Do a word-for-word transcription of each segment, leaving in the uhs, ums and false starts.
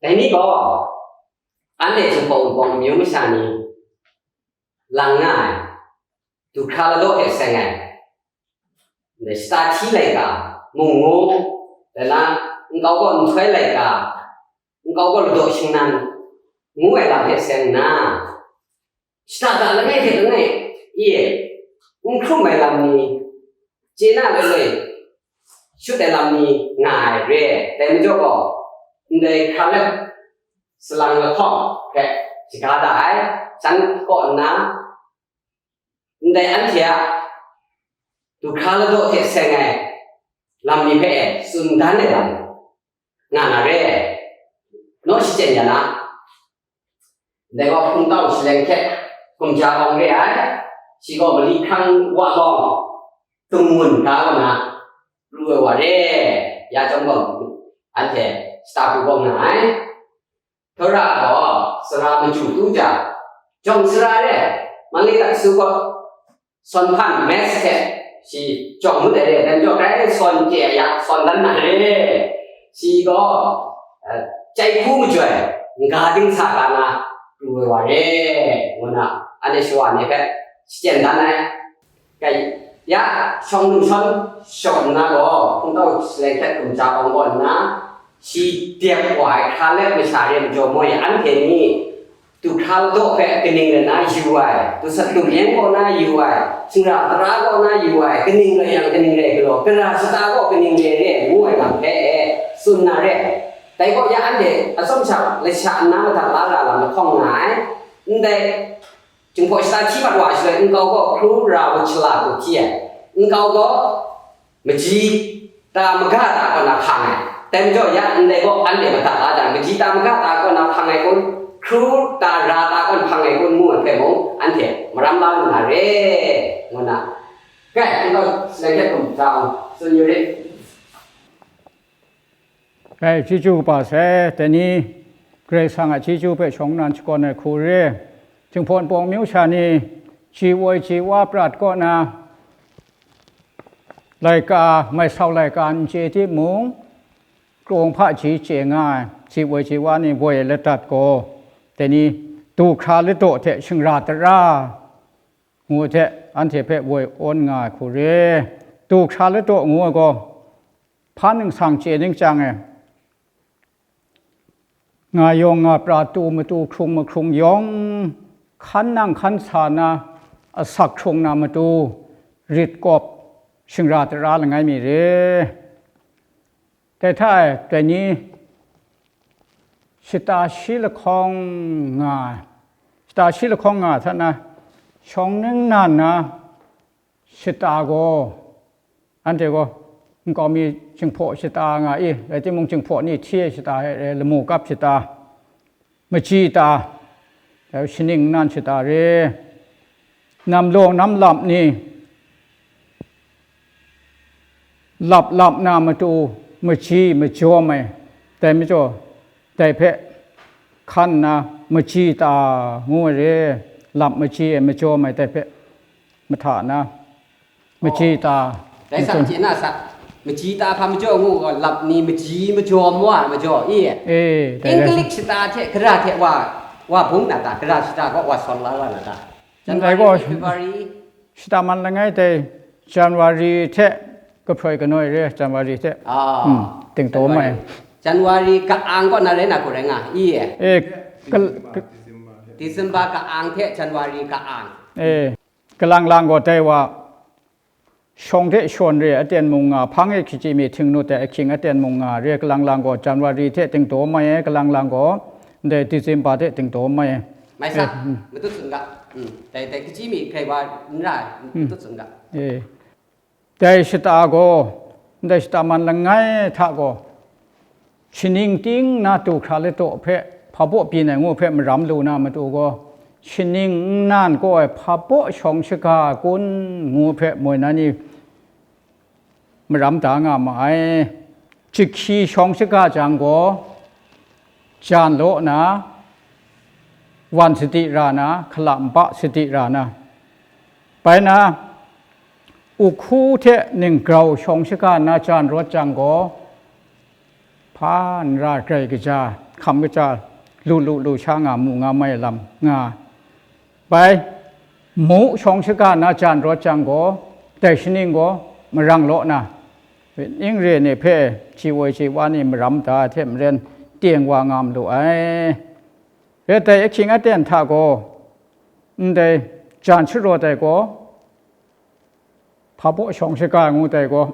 Dai ni gaw, anhte Jinghpaw Wunpawng amyu masha ni lang nga ai, du hkra ladaw hte seng ai, ndai shata hti laika, mung ngu, dai na, nkau gaw nhtoi laika, nkau gaw ladaw shingnan, ngu ai lam hte seng nna, shata da langai hte langai e, n hkrum ai lam ni, chye na langai shut ai lam ni nga ai re ai. Dai majaw gaw, ndai hkra lep salang lahkawng hpe shaga da ai, shan kaw nna, ndai anhte a du hkra ladaw hte seng ai lam ni hpe tsun dan ai lam nga na re ai. Naw shachyen ya na, ndai gaw hpungtau shaleng hte gumja awng re ai, shi gaw mali hkrang wa lawng, tung ngun ga kaw na pru ai wa re, ya chyawm gaw, anhte shata pru bawng nga ai. Tora gaw sara maju tu ja, jawng sara re, Manlai Daksu gaw sawn hpan mes hte shi jawng ngut ai re, dan jaw grai sawn chye ai ya, sawn dan na re, shi gaw, eh, chyai hku majoi, n-ga dingsa ga na pru ai wa re, ngu na, anhte shawa ni hpe shachyen dan ai. Kai, ya, shawng num shawn shawng nna gaw, hpungtau shaleng hte gumja awng gaw nna, shi dep wa ai hkra lep masha re majaw moi, anhte ni du hkra ladaw hpe kaning rai na yu ai, dusat tum yan kaw na yu ai, shingra tara kaw na yu ai, kaning rai yang kaning rai galaw, gara shata gaw kaning re re, ngu ai lam hpe e, tsun na re. Dai gaw ya anhte atsawm sha lasha nna madat la ra lam lahkawng nga ai. Ndai Jinghpaw shata hti mat wa ai shaloi, nkau gaw hkru ra wa shala hku hti ai, nkau gaw maji ta maga ta kaw na hpang ai. Dai majaw, ya ndai gaw anhte madat la jang, maji ta maga ta kaw na hpang ai kun, hkru ta ra ta kaw na hpang ai kun, ngu ai hpe mung, anhte maram la lu na re, ngu na, kai, nkau shaleng hte hkum hta tsun yu rit. Dai chyeju kaba sai, dai ni Karai Kasang a chyeju hpe shawng nnan shakawn ai hku re, Jinghpaw Wunpawng amyu sha ni, ji woi ji wa prat kaw na, laika, mai sau laika n chye timung, krawng hpaji chye nga ai, ji woi ji wa ni woi ai ladat gaw, dai ni du hkra ladaw hte shingra tara, ngu hte anhte hpe woi awn nga ai hku re. Du hkra ladaw ngu ai gaw, hpa ningsang chye ning chyang e, nga yawng nga pra tu matu hkrung mahkrung yawng, hkan nang hkan sa na, asak hkrung na matu, rit kawp, shingra tara langai mi re. Dai hta e, dai ni shata shi lahkawng nga ai, shata shi lahkawng nga ai hta na, shawng ningnan na shata gaw, anhte gaw nkau mi Jinghpaw shata nga i, rai timung, Jinghpaw ni hti ai shata e, lamu kap shata, maji ta, shaning nnan shata re, namlaw namlap ni, lap lap na matu maji majawm ai, dai majaw, dai hpe hkan nna maji ta ngu ai re, lap maji ai majawm ai, dai hpe mahta na, maji ta. Dai sa, chye na sa, maji ta hpa majaw ngu gaw, lap ni maji majawm wa ai majaw, i? E, dai, dai. English shata hte gara hte wa, wa bung na ta, gara shata gaw wa sawn la wa na ta? Dai gaw, January, February? Shata man langai dai, January hte kahproi kanoi re, January hte. Ah, hmm, tingtaw mai. January. January ka-ang kaw na rai na gaw rai nga, i? E, ka, ka, December ka-ang hte January ka-ang. E, kalang lang gaw dai wa, shawng hte shawn re aten mung nga, hpang e hkying mi hting nut ai ahkying aten mung nga re, kalang lang gaw January hte tingtaw mai ai, kalang lang gaw ndai December hte tingtaw mai ai. Mai sa, eh, hmm, matut tsun ga. Hmm. Dai, dai hkying mi grai wa n ra ai, hmm, matut tsun ga. Eh. Dai shata gaw, ndai shata man langai hta gaw, shaning ting nna du hkra ladaw hpe hpa baw byin ai ngu hpe maram lu na matu gaw, shaning nnan kaw ai hpa baw shawng shaga ai kun ngu hpe moi na ni maram da nga ma ai. Jahki shawng shaga jang gaw, jan law na, wan sadi ra na, hkala npa sadi ra na, bai na, uhku hte ninggrau shawng shaga nna jan rawt jang gaw, hpa n ra grai kaja, hkam kaja, lu lu lu sha nga mu nga mai lam nga. Bai, mu shawng shaga na jan rawt jang gaw, dai shaning gaw marang law na, ning re ni hpe ji woi ji wa ni maram da ai hte maren, teng wa nga malu ai. Re dai ahkying aten hta gaw, ndai jan sharawt ai gaw, hpa baw shawng shaga ngu dai gaw,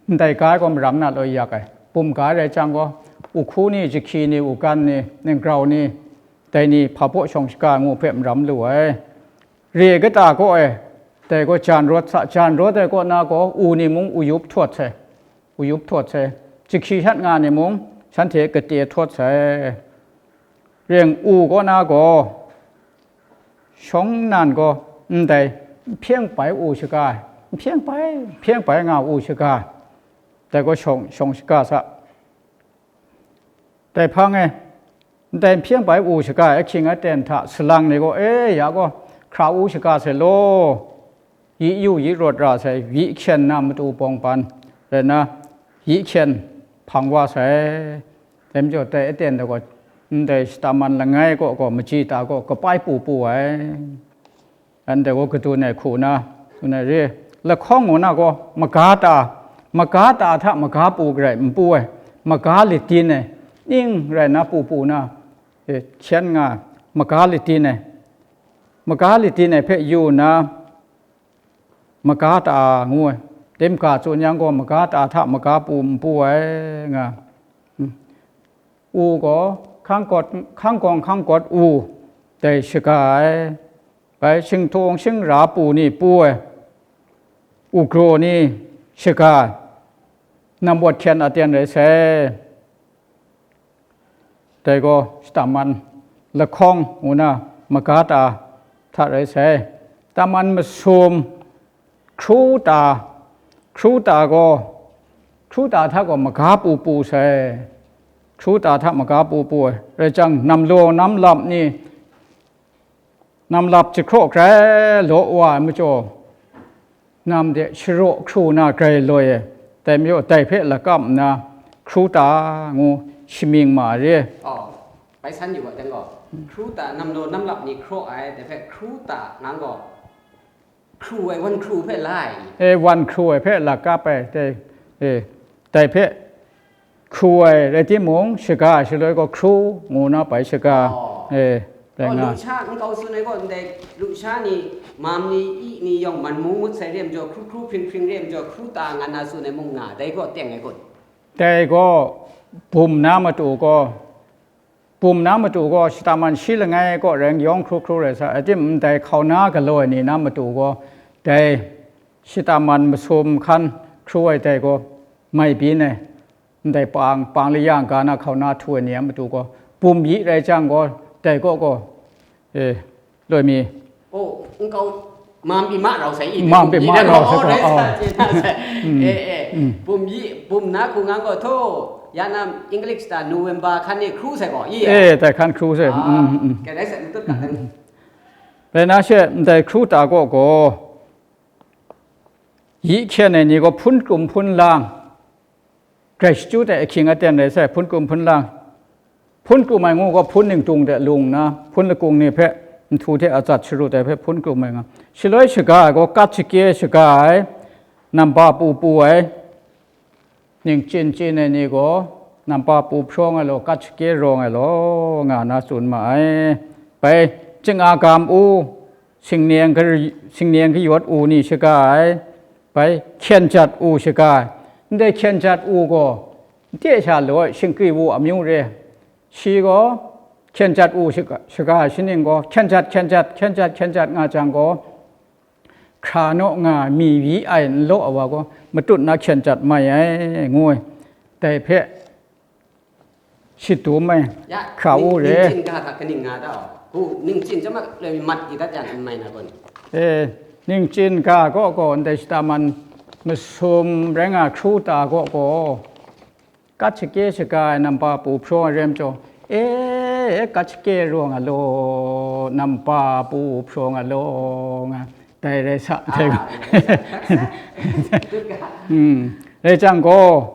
ndai ga ai gaw maram na law yak ai. Bum ga rai jang gaw, uhku ni, jahki ni, ugan ni, ninggrau ni, dai ni hpa baw shawng shaga ngu hpe maram lu ai. Re kata kaw e, dai gaw jan rawt sa, jan rawt ai kaw na gaw, u ni mung uyup htawt sai, uyup htawt sai, jahki shat nga ni mung shanhte kate htawt sai. Reng u kaw na gaw, shawng nan gaw ndai nhpyeng bai u shaga, nhpyeng bai, nhpyeng bai nga u shaga, dai gaw shawng, shawng shaga sa. Dai hpang e, ndai nhpyeng bai u shaga ahkying aten hta salang ni gaw, e, ya gaw, hkra u shaga sai law, yi yu yi rawt ra sai, yi hkyen na matu bawng ban rai na, yi hkyen hpang wa sai. Dai majaw, dai aten dai gaw, ndai shata man langai kaw gaw, maji ta gaw, kapai pu pu ai. Anhte gaw kadun ai hku na, dun ai re, lahkawng ngu na gaw, maga ta, maga ta hta maga pu garai n pu ai, maga litin ai, ning rai na pu pu na, e, hkyen nga, maga litin ai, maga litin ai hpe yu nna, maga ta ngu ai, tim ga tsun yang gaw, maga ta hta maga pu n pu ai nga, u gaw, hkang gawt, hkang gawng hkang gawt u, dai shaga ai. Bai, shingtung shingra pu ni pu ai, u graw ni shaga ai, namwat hkyen aten rai sai. Dai gaw shata man lahkawng ngu na maga ta hta rai sai. Shata man masum, hkru ta, hkru ta gaw, hkru ta hta gaw maga pu pu sai. Hkru ta hta maga pu pu ai. Rai jang, namlaw namlap ni, namlap jahkraw grai law wa ai majaw, nam de sharaw hkru na grai loi ai, dai majaw dai hpe lakam nna, hkru ta ngu shamying ma ai re. Aw, bai san yu wa dang gaw, hkru ta namlaw namlap ni hkraw ai, dai hpe hkru ta ngang gaw, hkru ai, wan hkru hpe la ai i? E, wan hkru ai hpe lakap ai, dai, e, dai hpe hkru ai rai timung, shaga ai shaloi gaw hkru ngu na bai shaga, e, rai nga. Lu sha nkau tsun ai gaw ndai, lu sha ni, mam ni, i ni yawng man mu ngut sai re majaw, hkru hkru hpring hpring re majaw, hkru ta nga na tsun ai mung nga, dai gaw teng ai kun? Dai gaw bum na matu gaw, bum na matu gaw, shata man shi langai kaw reng yawng hkru hkru rai sa, atim ndai hkau na galaw ai ni na matu gaw, dai shata man masum hkan hkru ai dai gaw, mai byin ai, ndai pang, pang layang ga na hkau na htu ai ni a matu gaw, bum yi rai jang gaw, dai kaw gaw, e, loi mi. O, nkau, mam pyi ma rau sai i, mam pyi ma rau sai, rai sa chye na sai. E, e, bum yi, bum na hku ngang gaw, htaw, ya na English ta November hkan ni hkru sai gaw, i, e, dai hkan hkru sai. Kai rai sai, matut ga dan. Rai na she, ndai hkru ta gaw gaw, yi hkyen ai ni gaw hpun krum hpun lang, grai shachyut ai ahkying aten rai sai, hpun krum hpun lang. Hpun krum ai ngu gaw hpun ningtung de lung nna, hpun lakung ni hpe, nhtu hte atsat sharut ai hpe hpun krum ai nga. Shaloi shaga ai gaw kat shakye shaga ai, nampa pu pu ai, ningchin chin ai ni gaw, nampa pu hprawng ai law, kat shakye rawng ai law, nga na tsun ma ai. Bai, ching-a gam u, singneng ka-, singneng kayawt u ni shaga ai, bai, hkyen jat u shaga ai. Ndai hkyen jat u gaw, nte sha law ai, shingkri wu amyu re. Shi gaw, hkyen jat u shaga, shaga ai shaning gaw, hkyen jat, hkyen jat, hkyen jat, hkyen jat nga jang gaw, hkra naw nga ai, mi wi ai n law ai wa gaw, matut na hkyen jat mai ai, ngu ai. Dai hpe, shadum ai, ya, hkra u re. Ningchin ga hta kaning nga ta? Gu, ningchin chyam a loi mi mat di dat yan n mai na gaw ni? E, ningchin ga gaw gaw ndai shata man masum rai nga hkru ta gaw gaw, kat shakye shaga ai nampa pu hprawng ai rem jaw, e, e, kat shakye rawng a law, nampa pu hprawng a law, nga, dai rai sa, dai gaw. Rai jang gaw,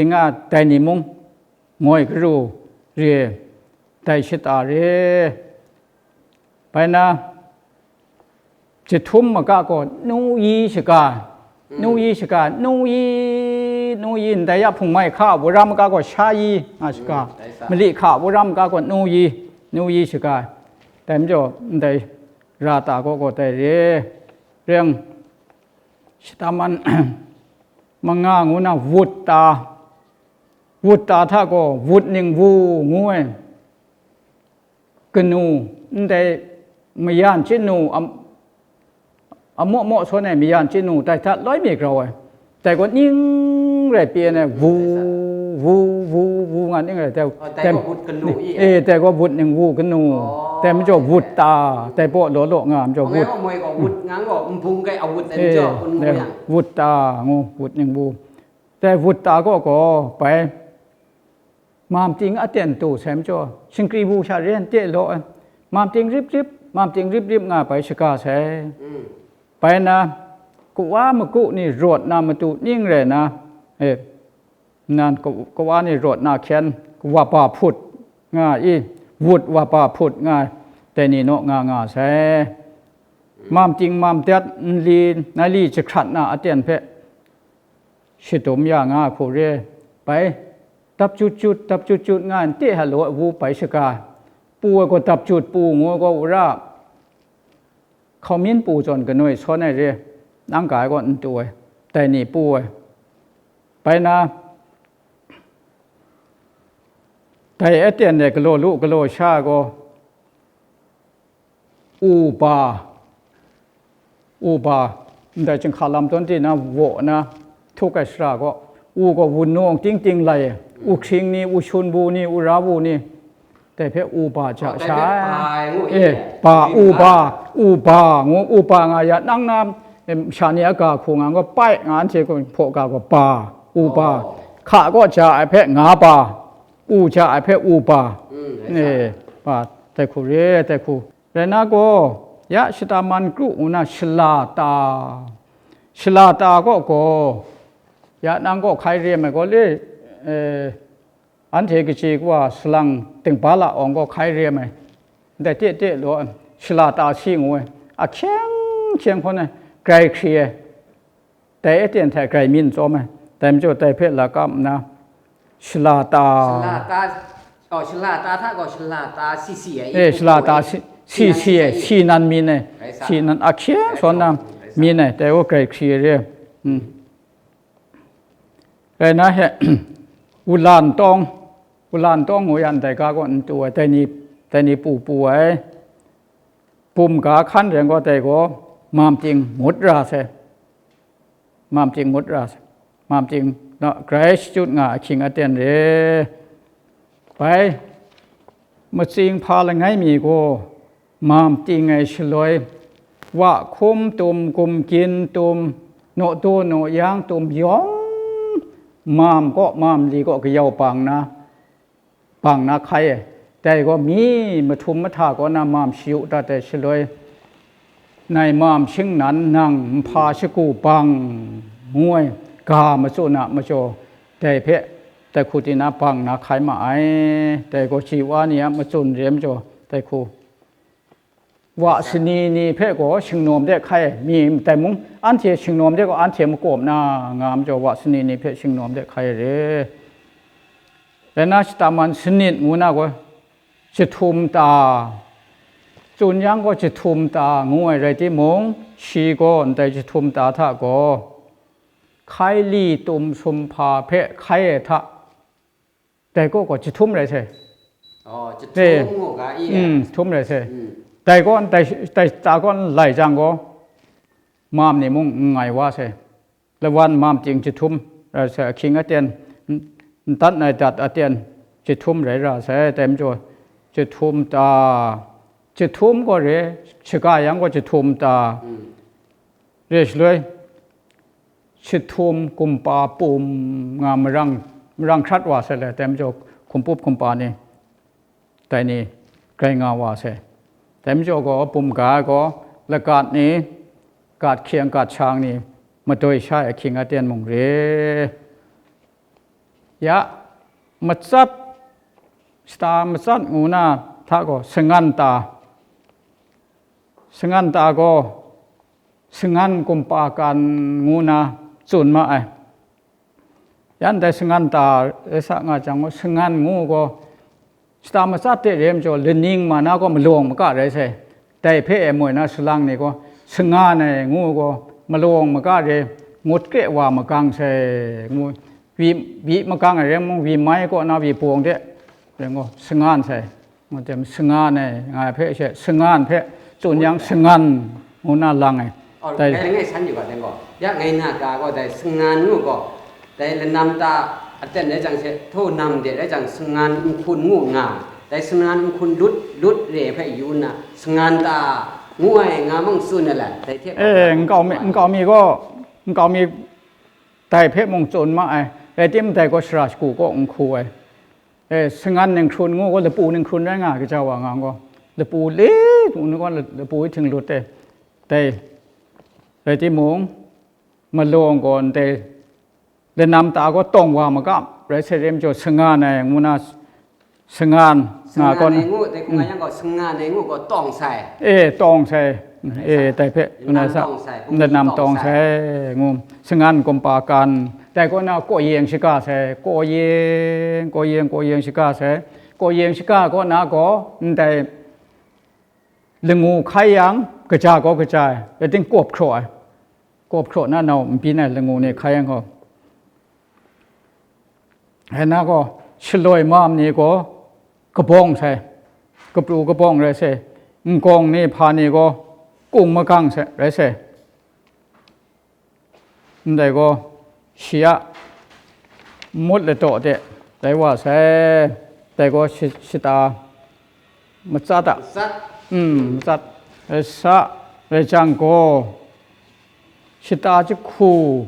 ting a dai ni mung ngoi garu re, dai shata re. Bai na, jahtum maga gaw nu yi shaga, nu yi shaga, nu yi, nu yi, ndai ya hpung mai hka a wara maga gaw sha yi nga shaga, mali hka a wara maga gaw nu yi, nu yi shaga, dai majaw ndai ra ta gaw gaw dai re, reng shata man manga ngu na wut ta, wut ta hta gaw wut ningwu ngu ai. Kanu, ndai mayan chyeju, am-, amaw maw sawn ai mayan chyeju, dai hta loi mi grau ai. Dai gaw ning rai pyi ai, wu, wu, wu, wu nga ning rai, dai, dai gaw wut kanu i, eh, dai gaw wut ningwu kanu, dai majaw wut ta, dai baw law law nga majaw wut. Wut ngang gaw nbung kai a wut ai majaw, eh, wut ta ngu, wut ningwu. Dai wut ta gaw gaw, bai, Mamting aten tu sai majaw, shingkri bu sha ren te law ai, mamting rip rip, mamting rip rip nga bai shaga sai. Bai na, kawa maku ni rawt na matu ning rai na, e, nan ka-, kawa ni rawt na hkyen, wapa hput nga i, wut wapa hput nga, dai ni naw nga nga sai. Mamting mamdat nli, nali jahkrat na aten hpe, shadum ya nga hku re bai, dap jut jut, dap jut jut nga nte halaw ai wu bai shaga, pu ai gaw dap jut pu ngu ai gaw wora, hkau myin pu zawn kanoi sawn ai re, nang ga ai gaw n tu ai, dai ni pu ai. Bai na, dai aten e galaw lu galaw sha ai gaw, u ba, u ba, ndai chyinghka lam tawn di na, waw na, htuk ai sara gaw, u gaw wunawng ting ting lai, u hkring ni, u shun bu ni, u ra bu ni, dai hpe u ba ja sha ai. E, ba, u ba, u ba ngu, u ba nga ya, nang na, em, sha ni a ga hku nga gaw, pai nga, anhte gaw hpaw ga gaw ba, u ba, hka gaw ja ai hpe nga ba, u ja ai hpe u ba, e, ba, Dai hku re, dai hku. Rai na gaw, ya shata man kru ngu na shala ta, shala ta kaw gaw, ya nang kaw hkai re ai mai gaw le, eh, anhte kaji kawa salang dingba la awng gaw hkai re ai mai. Ndai te te law, shala ta si ngu ai. Ahkyeng hkyeng hkawn ai, grai hkri ai. Dai aten hte grai myin tsawm ai, dai majaw dai hpe la kap nna, shala ta, shala ta, oh, shala ta hta gaw shala ta si si ai, eh, shala ta si si ai, si nan myin ai, si nan ahkyeng sawn na myin ai, dai gaw grai hkri ai re ai. Rai na he, wulan tawng, wulan tawng ngu yan dai ga gaw n tu ai, dai ni, dai ni pu pu ai, bum ga hkan rai gaw, dai gaw mam ting ngut ra sai. Mam ting ngut ra, mam ting na grai shachyut nga ahkying aten re. Bai, matsing hpa langai mi gaw, mam ting ai shaloi, wa hkum tum, gumgyin tum, naw daw naw yang tum yawng, mam kaw, mam li kaw kayau bang na, bang na hkai ai. Dai gaw mi mahtum mahta kaw na mam shayu dat ai shaloi, nai mam shing nan nang nhpa shagu bang ngu ai ga matsun a majaw, dai hpe dai hku ti na bang na hkai ma ai. Dai gaw ji wa ni a matsun re majaw, dai hku wa sani ni hpe gaw shingnawm de hkai ai, mi dai mung, anhte shingnawm de gaw anhte makawp na nga majaw, wa sani ni hpe shingnawm de hkai ai re. Rai na, shata man sanit ngu na gaw, jahtum ta, tsun yang gaw jahtum ta ngu ai rai timung, shi gaw ndai jahtum ta hta gaw, hkai li tum sum hpa hpe hkai ai hta, dai kaw gaw jahtum rai sai. Oh, jahtum mu ga i, mm, jahtum rai sai. Mm. Dai gaw, dai, dai ta gaw n lai jang gaw, mam ni mung n ngai wa sai. Lawan mam ting jahtum rai sai, ahkying aten n, n dat ai dat aten jahtum rai ra sai, dai majaw jahtum ta, jahtum gaw re, shaga yang gaw jahtum ta, mm, re shaloi, jahtum kumhpa pum nga marang, marang hkrat wa sai le, dai majaw hkum pup hkum pa ni, dai ni grai nga wa sai. Dai majaw gaw, bum ga ai gaw, lagat ni, gat hkyeng gat shang ni, madoi sha ai ahkying aten mung re. Ya, matsat, shata matsat ngu na hta gaw, sangan ta, sangan ta gaw, sangan kumhpa kan ngu na tsun ma ai. Yan dai sangan ta rai sa nga jang gaw, sangan ngu gaw, shata matsat de re majaw, laning ma na gaw malawng maga rai sai. Dai hpe e moi na salang ni gaw, sangan ai ngu gaw, malawng maga re, ngut kre wa magang sai, ngu, wi, wi magang ai rai mung, wi mai kaw na wi bawng de, rai gaw, sangan sai. Ngu tem, sangan ai, nga ai hpe she, sangan hpe, tsun yang sangan, ngu na lang ai. Oh, dai, ngai langai san yu ga teng gaw, ya ngai na ga gaw, dai sangan ngu gaw, dai lanam ta aten rai jang she, htaw nam de rai jang, sangan nhkun ngu nga, dai sangan nhkun lut, lut re hpe yu nna, sangan ta ngu ai nga mung tsun ai lan, dai hte, eh, nkau mi, nkau mi gaw, nkau mi dai hpe mung tsun ma ai, rai tim, dai gaw sara shagu kaw n hku ai. E, sangan ninghkrun ngu gaw, lapu ninghkrun rai nga ai, kaja wa nga gaw, lapu le, ngu gaw, lapu htinglut e, dai, rai timung, malawng gaw ndai, lanam ta gaw tawng wa magam, rai sai re majaw, sangan ai ngu na, sangan nga gaw, sangan ai ngu, dai hku nga yang gaw, sangan ai ngu gaw tawng sai. E, tawng sai. E, dai hpe, lanam tawng sai, lanam tawng sai, ngu, sangan kumhpa kan, dai kaw na, kaw yeng shaga sai, kaw yeng, kaw yeng, kaw yeng shaga sai, kaw yeng shaga kaw na gaw, ndai langu hkai yang, kaja gaw kaja ai, rai tim, kawp hkraw ai, kawp hkraw na nau n byin ai langu ni hkai yang gaw, Rai na gaw, shaloi mam ni gaw kabawng sai, kapru kabawng rai sai, nkawng ni hpa ni gaw kung magang sai, rai sai. Ndai gaw, shi a mut ladaw de, dai wa sai, dai gaw shi-, shata matsat a. Matsat. Mm, matsat. Rai sa, rai jang gaw, shata jahku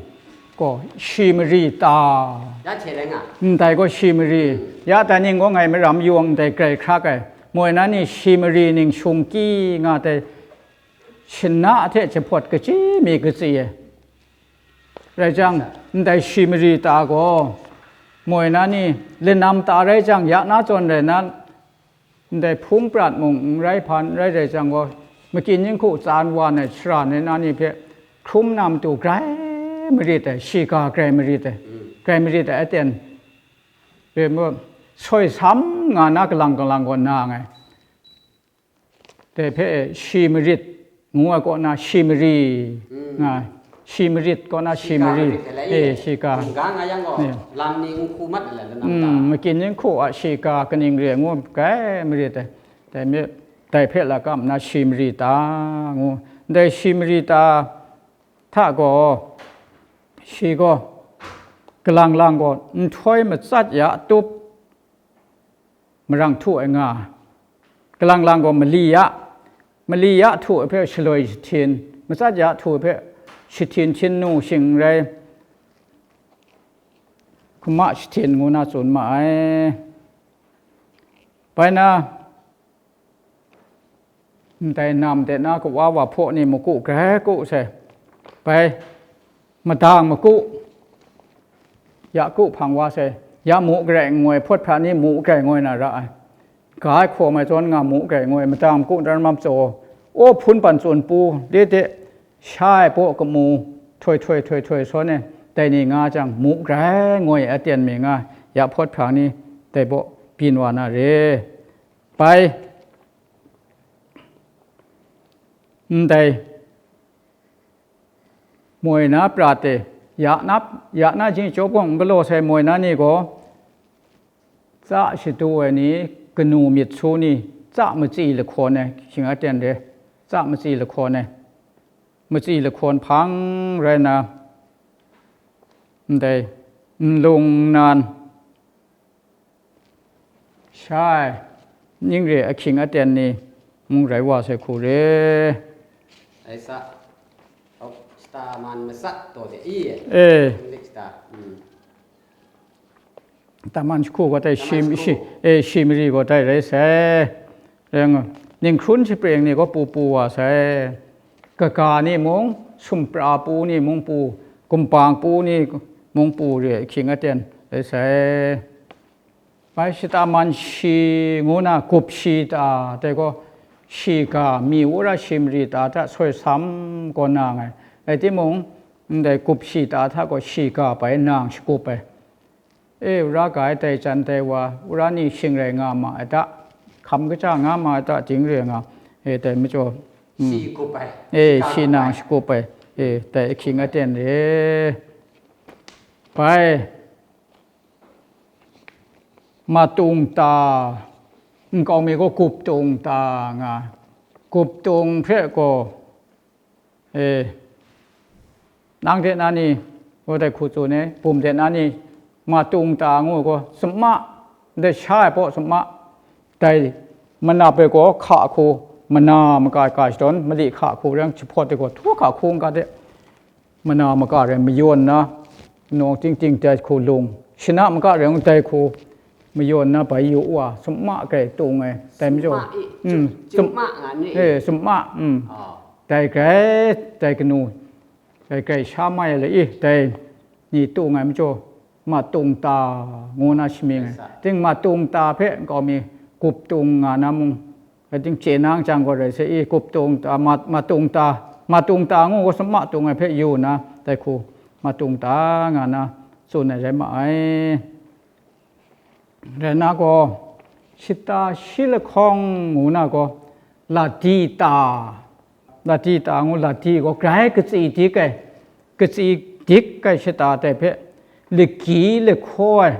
gaw shi mari ta. Ya hte rai nga. Ndai gaw shi mari. Ya dai ning gaw ngai maram yawng ndai grai hkra ai. moi na ni shi mari ning shungki nga tai, shana hte jahpawt kachyi mi katsi e. Rai jang, ndai shi mari ta gaw, moi na ni lanam ta rai jang, ya na zawn rai na, ndai hpung prat mung n rai hpan n rai rai jang gaw, makyin ning hku tsan wa ai shara ni na ni hpe hkrum na matu grai marit ai, shiga grai marit ai, grai marit ai aten, soi sam nga na kalang kalang gaw na nngai. Dai hpe shi marit ngu ai kaw na shi mari nga ai, shi marit kaw na shi mari, e, shiga. Hkungga nga yang gaw, lam ni n hku mat ai lanam ta. Mm, makyin ning hku a shiga kaning re ngu grai marit ai. Dai mi, dai hpe lakam na shi mari ta ngu, ndai shi mari ta hta gaw, shi gaw, kalang lang gaw, nhtoi matsat ya tup, marang htu ai nga, kalang lang gaw mali ya, mali ya htu ai hpe shaloi jahtin, matsat ya htu ai hpe jahtin htin nu shing n rai, hkuma jahtin ngu na tsun ma ai. Bai na, ndai nam de na kawa wa hpaw ni maku grai ku sai, bai, madang maku, ya ku hpang wa sai, ya mu garai n ngoi, hpawt hpra ni mu garai ngoi na ra ai, ga ai hkaw mai zawn nga mu garai ngoi, madang maku dan mam tsaw, o hpun pan tsun pu, de de, sha ai baw kamu, htoi htoi htoi htoi sawn e, dai ni nga jang, mu garai ngoi aten mi nga, ya hpawt hpra ni, dai baw byin wa na re. Bai, ndai, moi na prat e, ya na, ya na jingchyawp gaw n galaw sai moi na ni gaw, tsa shadu ai ni, kanu myit su ni, tsa matsi lahkawn ai, shing aten re, tsa matsi lahkawn ai, matsi lahkawn hpang rai na, ndai, nlung nnan, sha ai, ning re ahkying aten ni mung rai wa sai hku re. Ai sa, oh, shata man masat taw de i e. E. Lik shata. Mm. Taman shahku gaw tai, shim, shi, e, shim ri gaw tai rai sai. Rai nga, ninghkrun shapreng ni gaw pu pu wa sai. Kaga ni mung, sumpra pu ni mung pu, kumpang pu ni mung pu re, ahkying aten rai sai. Bai shata man shi ngu na gup shi ta, dai gaw, shiga mi wora shi mari ta hta soi sam gaw na nngai. Rai timung, ndai gup shi ta hta gaw shiga bai nang shagup ai. E, wora ga ai dai jan dai wa, wora ni shing rai nga ma ai ta, hkam kaja nga ma ai ta, ding re nga, e, dai majaw, mm. Shi gup ai, e, shiga shi gup nang ai. Shagup ai, e, dai ahkying aten re. Bai, matung ta, nkau mi gaw gup tung ta nga, gup tung hpe gaw, e, nang de na ni, gaw dai hku tsun e, bum de na ni, matung ta ngu gaw, summa, ndai sha ai baw summa, dai manap ai gaw hka hku, mana maga ga shadawn, mali hka hku reng jahpawt ai gaw, htu hka hku n ga de, mana maga rai mayawn na, nawng ting ting dai hku lung, shana maga rai mung dai hku mayawn na bai yu wa, summa grai tung ai, dai majaw, summa i, mm, sum-, summa nga ni? E, summa, mm. Ah. Dai grai, dai kanu, dai grai sha mai ai le i, dai ni tung ai majaw, matung ta ngu na shamying ai. Ting matung ta hpe nkau mi gup tung nga na mung, rai ting chye nang jang gaw rai se i, gup tung ta, ma-, matung ta, matung ta ngu gaw summa tung ai hpe yu na, dai hku matung ta nga na tsun ai rai ma ai. Rai na gaw, shata shi lahkawng ngu na gaw, ladi ta, ladi ta ngu ladi gaw grai katsi dik ai, katsi dik ai shata dai hpe, lagyi lahkaw ai,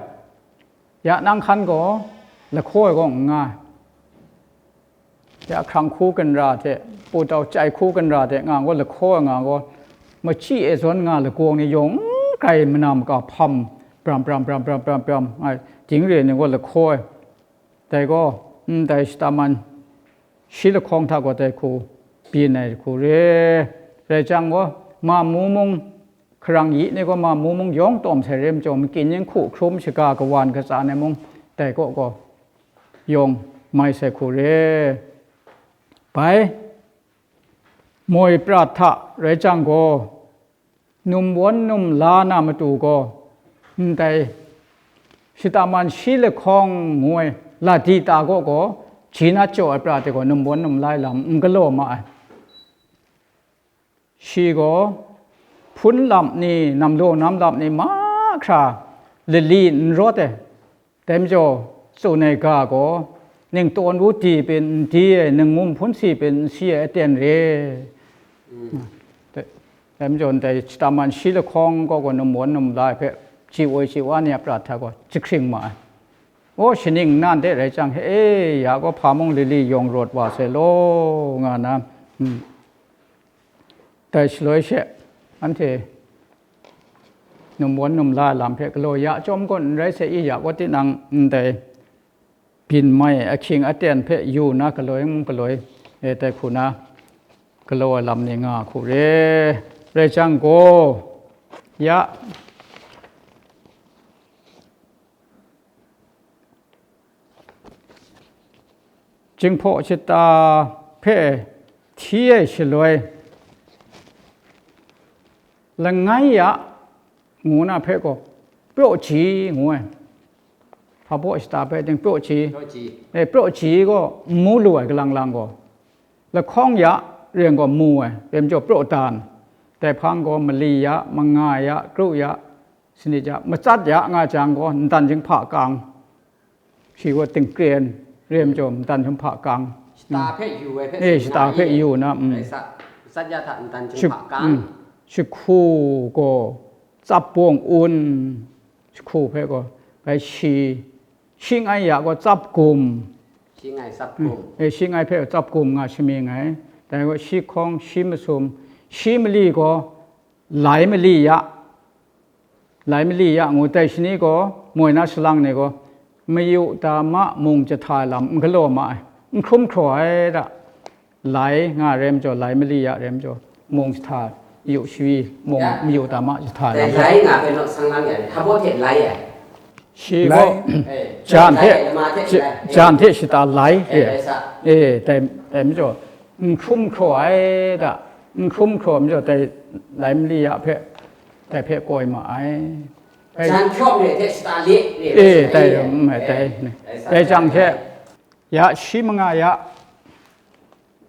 ya nang hkan gaw lahkaw ai gaw n nga ai. Ya hkrang hku ginra hte, putau chyai hku ginra hte nga gaw lahkaw ai nga gaw, machyi e zawn nga lagawng ni yawng n grai mana maka hpam, bram bram bram bram bram bram nga ai, ding re ni gaw lahkaw ai. Dai gaw, ndai shata man shi lahkawng hta gaw dai hku byin ai hku re. Rai jang gaw, mamu mung, hkarang yi ni gaw mamu mung yawng tawm sai re majaw, makyin ning hku hkrum shaga kawan katsan ai mung, dai kaw gaw yawng mai sai hku re. Bai, moi prat hta rai jang gaw, numwan numla na matu gaw, ndai shata man shi lahkawng ngu ai ladi ta gaw gaw, ji na jaw ai prat e gaw numwan numla ai lam n galaw ma ai. Shi gaw hpun lam ni, namlaw nam lam ni mahkra lali n rawt ai. Dai majaw, tsun ai ga gaw, ningtawn wu di pyin n di ai, ningwum hpun si pyin n si ai aten re. Dai, dai majaw, ndai shata man shi lahkawng gaw gaw numwan numla ai hpe, ji woi ji wa ni a prat hta gaw jahkring ma ai. Aw, shaning nnan de rai jang, he e, ya gaw hpa mung lali yawng rawt wa sai law, nga na, mm. Dai shaloi she, anhte numwan numla lam hpe galaw ya chyawm gaw n rai sai i, ya gaw tinang ndai byin mai ahkying aten hpe yu na galoi mung galoi, e, dai hku na galaw ai lam ni nga hku re. Rai jang gaw, ya, Jinghpaw shata hpe hti ai shaloi, langai ya ngu na hpe gaw, praw ji ngu ai. Hpa baw shata hpe ting praw ji. Praw ji. E, praw ji gaw n mu lu ai, kalang lang gaw. Lahkawng ya ren gaw mu ai, ren majaw praw dan. Dai hpang gaw mali ya, manga ya, kru ya, sanit ya, matsat ya nga jang gaw, ntan jinghpa kang. Shi gaw tingkren, rem jaw, ntan jinghpa kang. Shata hpe yu ai hpe, eh, shata hpe yu na, mm. Rai sa, matsat ya hta ntan shi, jinghpa kang. Mm. Shahku gaw tsap bawng un, shahku hpe gaw, bai shi, shi ngai ya gaw tsap gum. Shi ngai tsap gum. Mm. Eh, shi ngai hpe tsap gum nga shamying ai. Dai gaw shi hkawng, shi masum, shi mali gaw, lai mali ya, lai mali ya ngu dai shani gaw, moi na salang ni gaw, mayu da ma mung jahta ai lam n galaw ma ai, n hkrum hkraw ai da, lai nga rai majaw, lai mali ya rai majaw, mung jahta, yu shawi, mung, ya, mayu da ma jahta ai lam. Dai lai nga hpe naw sang lang ya, hpa baw hte lai ai. Shi gaw, lai, eh, jan hte, lai, lama hte shi-, lai, eh, jan hte shata lai, eh, eh, lai sa. Eh, dai, dai majaw, n hkrum hkraw ai da, n hkrum hkraw majaw dai lai mali ya hpe, dai hpe koi ma ai. Dai jan hkyawm re hte shata le re, eh, dai, eh, mm, eh, dai, eh, dai sa, dai jang hte, ya shi manga ya,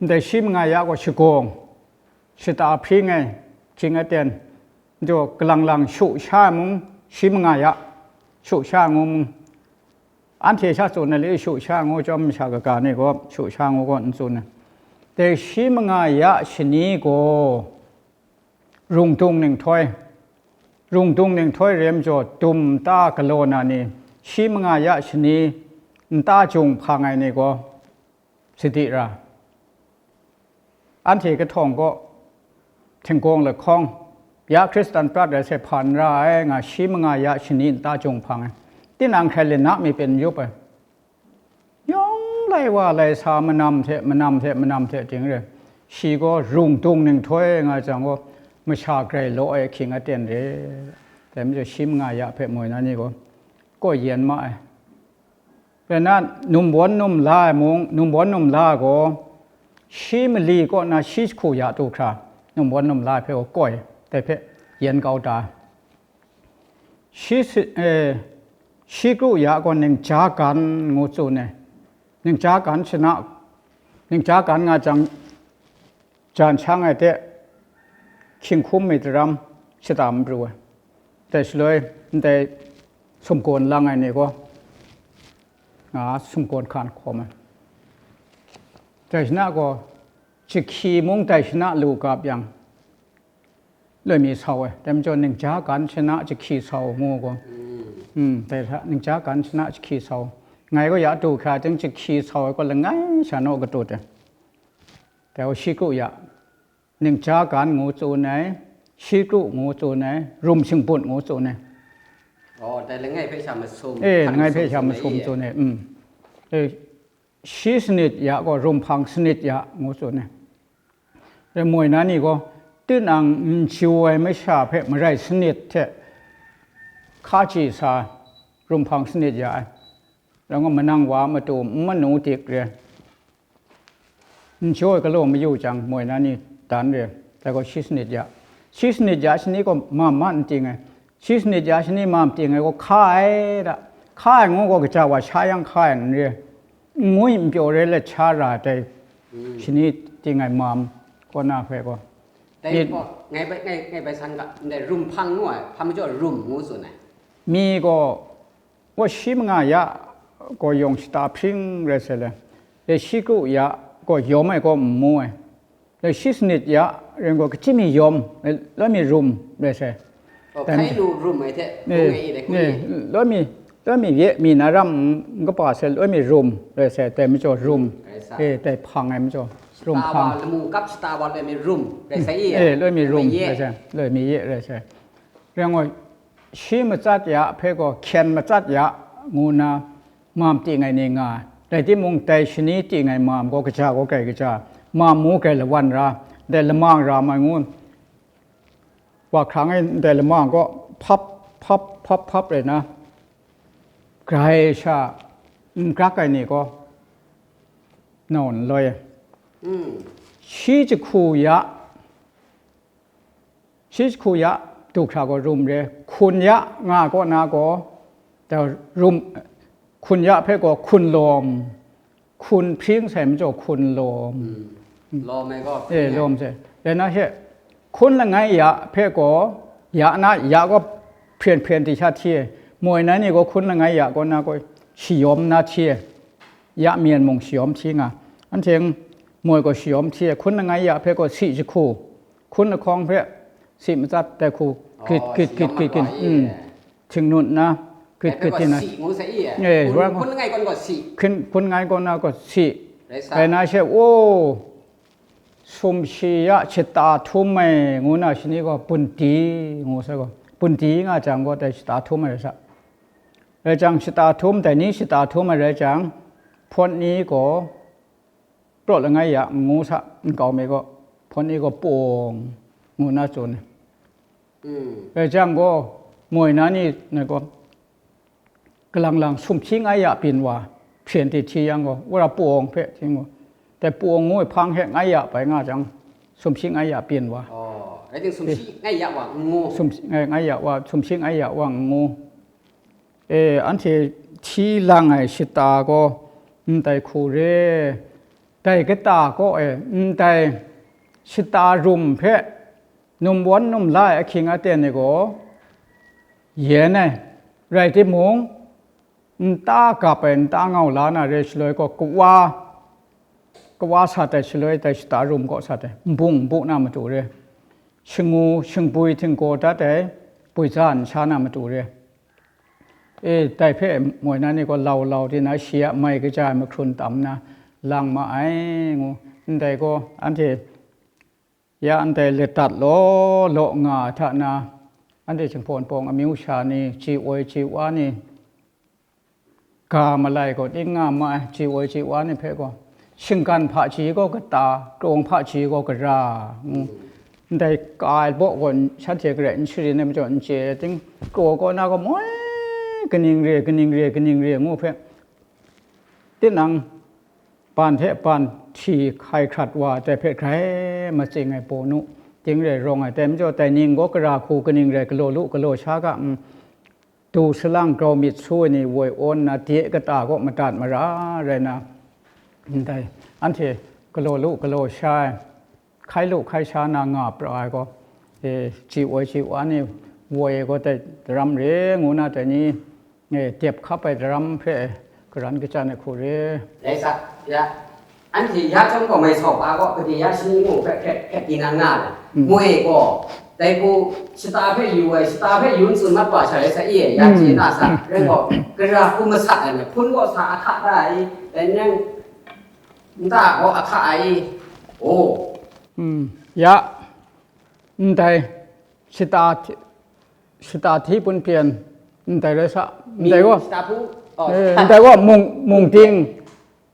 ndai shi manga ya gaw shagawng, shata hpring ai, hkying aten, majaw kalang lang shu sha ai mung, shi manga ya, shu sha ai mung, anhte sha tsun ai le, shu sha ngu chyawm, masha kaga ni gaw shu sha ngu gaw n tsun ai. Dai shi manga ya shani gaw, rungdung ninghtoi, rungdung ninghtoi rai majaw, dum nta galaw na ni, shi manga ya shani nta jung hpang ai ni gaw, sadi ra. Anhte kahtawng gaw, htinggawng lahkawng, ya Hkristan prat rai sai hpan ra ai nga, shi manga ya shani nta jung hpang ai. Tinang hkrai lana mi pyin n yup ai. Yawng lai wa lai sa, manam hte, manam hte, manam hte ting re. Shi gaw rungdung ninghtoi nga jang gaw, masha grai law ai ahkying aten re. Dai majaw shi manga ya hpe moi na ni gaw, koi yen ma ai. Rai nna, numwan numla ai mung, numwan numla gaw, shi mali kaw na shi jahku ya du hkra, numwan numla ai hpe gaw koi, dai hpe yen kau da ai. Shi si-, eh, shi kru ya gaw ningja gan ngu tsun ai. Ningja gan shana, ningja gan nga jang, jan shang ai hte, hkying hkum mi daram shata n pru ai. Dai shaloi, ndai sumgawn lang ai ni gaw, nga sumgawn hkan hkawm ai. Dai shana gaw, jahki mung dai shana lu gap yang, loi mi sau ai. Dai majaw, ningja gan shana jahki sau ngu gaw, mm, dai hta, ningja gan shana jahki sau. Ngai gaw ya du hkra ting jahki sau ai gaw langai sha naw katut ai. Dai gaw shi kru ya, ningja gan ngu tsun ai, shi kru ngu tsun ai, rum shingbunt ngu tsun ai. Oh, dai langai hpe sha masum, eh, hpang langai hpe sum sha tsun ai masum i? Tsun ai, mm. Eh, shi sanit ya gaw, rum hpang sanit ya ngu tsun ai. Dai moi na ni gaw, tinang n chyu ai masha hpe marai sanit hte hkaji sa, rum hpang sanit ya ai. Rai ngu, manang wa a matu n manu dik re. N jaw ai galaw mayu jang, moi na ni dan re, dai gaw shi sanit ya. Shi sanit ya shani gaw mam ma n ting ai. Shi sanit ya shani mam ting ai gaw hka ai da. Hka ai ngu gaw kaja wa sha yang hka ai n re. N ngwi n pyaw re let sha ra ai dai shani ting ai mam kaw na hpe gaw. Dai Myit- gaw, ngai bai, ngai, ngai bai san ga, ndai rum hpang ngu ai, hpa majaw rum ngu tsun ai. Mi gaw, gaw shi manga ya gaw yawng shata hpring rai sai le, le shi kru ya gaw yawm ai gaw n mu ai, le shi sanit ya ren gaw kachyi mi yawm, le loi mi rum rai sai. Oh, Dai hkai majaw- lu rum ai hte, Eh, ngu ngai i dai hku eh, i. Loi mi, loi mi ye mi na ram n kapa sai, loi mi rum rai sai, dai majaw rum, Rai sa. Eh, dai hpang ai majaw, rum Shata hpang. Wa lamu kap shata wa loi mi rum rai sai i. Eh, loi mi Loi rum ye. Rai sai, loi mi ye rai sai. Rai ngu, shi matsat ya hpe gaw hkyen matsat ya ngu na mam ting ai ni nga ai. Rai timung, dai shani ting ai mam gaw kaja gaw grai kaja, mam mu grai lawan ra, dai lamang ra mai ngu, wa hkrang e ndai lamang gaw hpap, hpap, hpap, hpap rai na, grai sha n grak ai ni gaw naw n loi ai. Mm. Shi jahku ya, shi jahku ya du hkra gaw rum re, hkun ya nga ai kaw na gaw, da rum, hkun ya hpe gaw hkun lawm, hkun hpring sai majaw hkun lawm. Mm. Lawm ai gaw Eh, hpring ai. Lawm sai. Rai na she, hkun langai ya hpe gaw, ya na, ya gaw hpyen hpyen di sha hti ai. Moi na ni gaw hkun langai ya kaw na gaw shayawm na hti ai. Ya myen mung shayawm hti nga. Anhte moi gaw shayawm hti ai. Hkun langai ya hpe gaw si jahku, hkun lahkawng hpe si matsat dai hku grit, Oh, grit, grit, shayawm grit, grit. Makwa i. Mm. Htingnun nna, grit, Dai hpe grit gaw tin ai. Si ngu sai i e. Eh, Hkun, hkun langai kaw na gaw si. Hkun, hkun langai kaw na gaw si. Rai sa. Rai na she, o, sumshi ya shata htum ai ngu na shani gaw bunti ngu sai gaw, bunti nga jang gaw dai shata htum ai rai sa. Rai jang shata htum, dai ni shata htum ai rai jang, hpawt ni gaw praw langai ya n ngu sa, nkau mi gaw, hpawt ni gaw pawng ngu na tsun ai. Mm. Rai jang gaw, moi na ni, na gaw, kalang lang sumshi ngai ya byin wa, hpyen di hti yang gaw, wora pawng hpe hti ngu, dai pawng ngu ai hpang hte ngai ya bai nga jang, sumshi ngai ya byin wa. Oh, rai ting sumshi ngai ya wa n ngu. Sumshi ngai, ngai ya wa, sumshi ngai ya wa n ngu. E, anhte hti lang ai shata gaw ndai hku re, dai kata kaw e ndai shata rum hpe numwan num la ai ahkying aten e gaw yen ai, rai timung, nta gap ai, nta ngau la na re shaloi gaw, kawa, kawa sat ai shaloi dai shata rum kaw sat ai, nbung nbu na matu re, shangu shangbwi htinggaw dat ai, bwuiza nsha na matu re. E, dai hpe moi na ni gaw lau lau di na, shi a mai kaja ai mahkrun tam nna lang ma ai, ngu. Ndai gaw anhte ya ndai ladat law law nga ai hta na, anhte Jinghpaw Wunpawng amyu sha ni, ji woi ji wa ni, ga malai gaw ning nga ma ai, ji woi ji wa ni hpe gaw, shinggan hpaji gaw kata, krawng hpaji gaw gara, ngu. Ndai ka ai baw gaw shanhte garai n sharin ai majaw n chye ai ting, kraw kaw na gaw moi, kaning re, kaning re, kaning re ngu hpe, tinang ban hte ban hti hkai hkrat wa ai dai hpe grai matsing ai baw nu, ting re rawng ai dai majaw, dai ning gaw gara hku kaning rai galaw lu galaw sha ga, mm, du salang grau myit su ai ni woi awn nna, de kata kaw madat mara rai na, ndai anhte galaw lu galaw sha ai, hkai lu hkai sha na nga pra ai gaw, e, ji woi ji wa ni woi ai gaw dai daram re ngu na, dai ni, e, dep hkap ai daram hpe garan kachyan ai hku re. Rai sa, ya. Anhte ya chyawm gaw mai sau pa gaw, kade ya shani mung hpe hkret hkret di na nga ai. Mm. Moi gaw, dai hku shata hpe yu ai, shata hpe yu n tsun mat wa sha rai sa i, ya Mm. chye na sa, rai gaw, gara hku masat ai, hpun gaw sa ahka da ai, dai nang nta gaw ahka ai, o. Mm. Ya, ndai shata hti, shata hti pun pyen, ndai rai sa, Mi ndai gaw, shata hpu, oh, eh, shata. Ndai gaw mung, mung ting,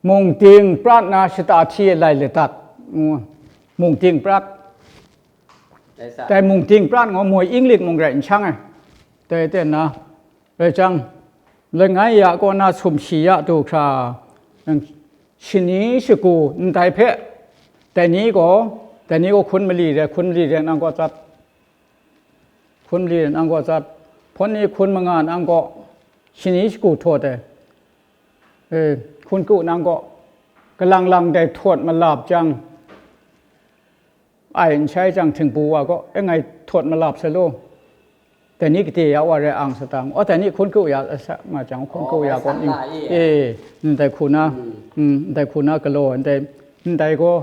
mung ting prat na shata hti lai ladat. Mm, mung ting prat. Rai sa. Dai mung ting prat ngu moi Inglik mung rai n shang ai. Dai ten na, rai jang, Langai ya kaw na sumshi ya du hkra, shani shagu ndai hpe, dai ni gaw, dai ni gaw hkun mali rai, hkun mali rai nang kaw tsat, hkun mali rai nang kaw tsat, hpawt ni hkun manga nang kaw, shani shagu htaw dai, e, hkun ku nang kaw, kalang lang dai htawt malap jang, ai n shai jang, htingbu wa gaw, e, ngai htawt malap sai law, dai ni gade ya wa rai ang sa ta, aw, dai ni hkun ku ya sa ma jang, hkun ku ya gaw, e, ndai hku na, mm, ndai hku na galaw, ndai, ndai gaw,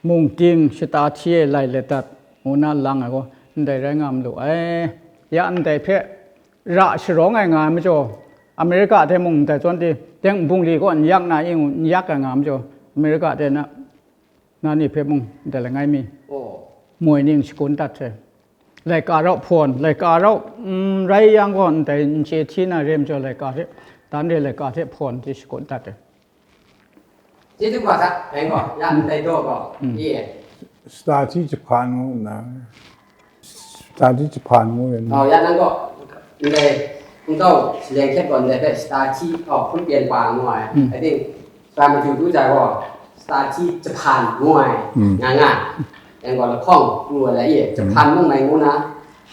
mung ting shata hti e lai let dat, ngu na lang ai gaw, ndai rai nga malu ai. Ya ndai hpe ra sharawng ai nga ai majaw, Amerika hte mung ndai zawn di, teng nbungli gaw n yak na, ing n yak ai nga ai majaw, Amerika hte na, na ni hpe mung ndai langai mi moi ning shagun dat hte, laika rau hpawn, laika rau, mm, rai yang gaw, ndai n chye hti na re majaw, laika hte, dan re laika hte hpawn di shagun dat ai. ကျေးဇူးပါဗျာ။ ဘင်ကော ရန်တိုင်တော့ကော အေး Stati Japan ngu nna. Stati Japan ngu yen. Oh, ya nang gaw, ndai, n tau, si leng hkyet gaw, ndai hpe Stati, oh, hpun pyen pa ngu ai. I think, sa maju du jai gaw, Stati Japan ngu ai, nga nga. Yang gaw, lahkawng pru ai la i, Japan mung mai ngu na,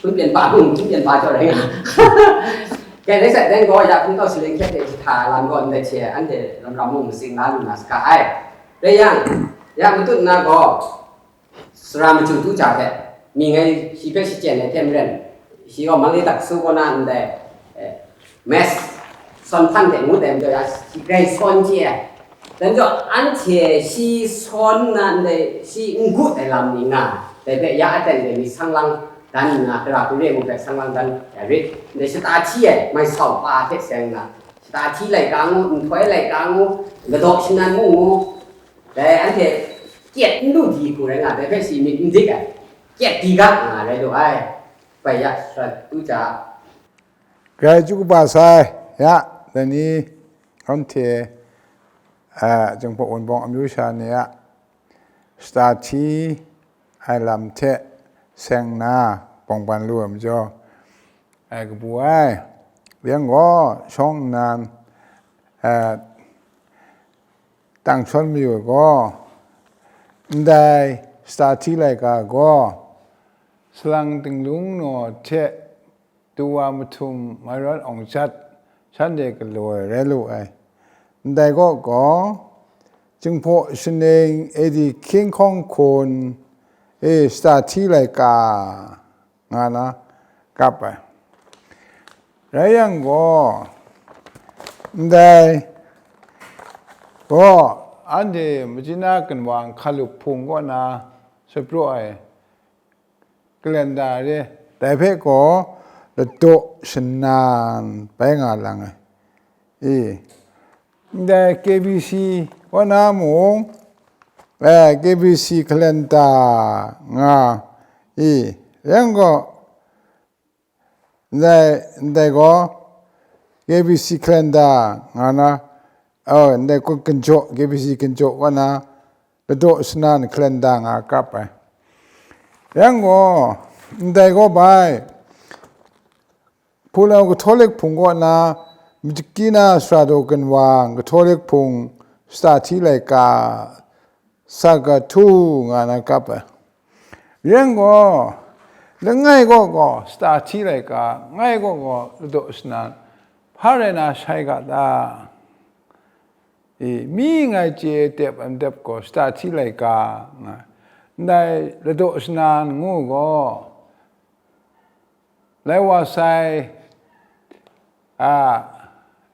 hpun pyen pa mung, hpun pyen pa jaw rai nga. Kei rai sat, deng gaw, ya hpun tau si leng hkyet de jahta lam gaw, ndai hte anhte ram ram mung matsing la lu na saga ai. Rai yang, ya matut na gaw, Sara maju du ja hte, mi ngai shi hpe shachyen ai hte maren, shi gaw Manglai dak su kaw na ndai, eh, Mass Sawn Hpan hte ngu dai majaw ya, shi grai sawn chye ai. Dai majaw, anhte shi sawn nna ndai, shi n gut ai lam ni nga, dai hpe ya aten dai mi sang lang dan nna, tara hpung re mung hpe sang lang dan ya rit, ndai shata hti ai, mai sau pa hte seng nna, shata hti laika ngu, nhtoi laika ngu, ladaw shanan mung ngu, Dai anhte kyet n lu di hku rai nga, dai hpe shi myit n dik ai, kyet di ga nga rai lu ai, bai ya, sara tu ja. Grai chyu kaba sai, ya, dai ni, anhte, a, Jinghpaw Wunpawng amyu sha ni a, shata hti ai lam hte seng nna bawng ban lu ai majaw, ai kabu ai, yang gaw shawng nnan, a, Tang shawn mayu ai gaw, ndai shata hti laika gaw, salang tinglung naw hte du wa mahtum Myron Aung Jat shanhte galaw ai rai lu ai. Ndai kaw gaw, Jinghpaw shaning A D hkying hkawng hkun e shata hti laika, nga na kap ai. Rai yang gaw, ndai gaw, anhte Majina Kanwang Hkalup Hpung kaw na shapraw ai kalenda re, dai hpe gaw ladaw shanan bai nga lang ai. I, Ndai K B C kaw na mung, eh, K B C kalenda nga i, yang gaw, ndai, ndai gaw, K B C kalenda nga na, oh, ndai kun, kanjaw, K B C kanjaw kaw na, ladaw shanan kalenda nga kap ai. Yang gaw, ndai gaw bai, Hpunau Katolik Hpung kaw na, Majikina Sara Daw Kanwang Katolik Hpung shata hti laika, Sagatu nga na kap ai. Yang gaw, langai kaw gaw shata hti laika, ngai kaw gaw ladaw shanan, hpa rai na shai ga ta? E, mi ngai chye tep ai dep gaw shata hti laika nga, ndai ladaw shanan ngu gaw, lai wa sai, a,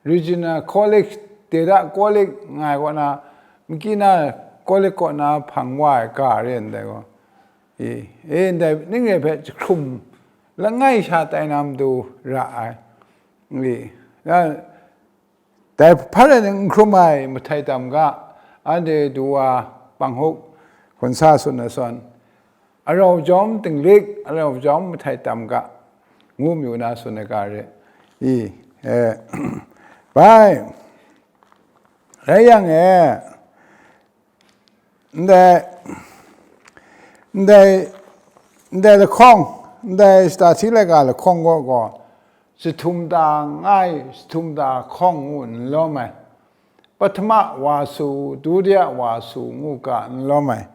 Regina College, Deda College ngai kaw na, Makina College kaw na hpang wa ai ga re ndai gaw, e, e, ndai ning re hpe jahkrum langai sha tai na matu ra ai. E, ya, Dai hpa rai n hkrum ai mahtai tam ga, anhte du wa panghkuk hkunsa tsun ai sawn, arau jawm tinglik, arau jawm mahtai tam ga, ngu mayu na tsun ai ga re i, e, bai, rai yang e, Ndai, ndai, ndai lahkawng, ndai shata hti laika lahkawng gaw, gaw, jahtum da ngai, jahtum da hkawng ngu n lawm ai. Pahtama wa su, dutiya wa su ngu ga n lawm ai.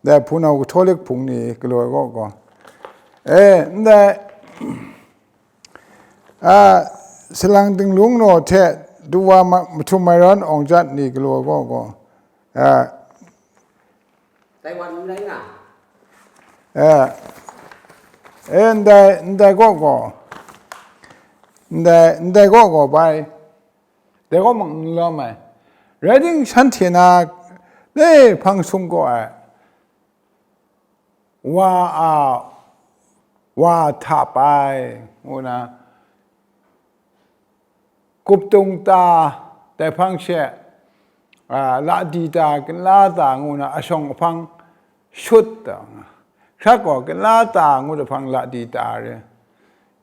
Dai hpunau Catholic hpung ni galaw ai kaw gaw, e, ndai, a, salang dinglung naw hte duwa ma-, mahtum mairan awng jat ni galaw ai kaw gaw, a, Taiwan n rai nga. E, e, ndai, ndai kaw gaw, ndai, ndai kaw gaw bai, dai kaw mung n lawm ai. Rai timung, shanhte na le hpang sung kaw ai, wa a, wa htap ai, ngu na, Kuptung ta, dai hpang she, a, ladi ta, kinla ta ngu na, ashawng ahpang shut ta nga. Hkrak gaw, kinla ta ngut ahpang ladi ta re.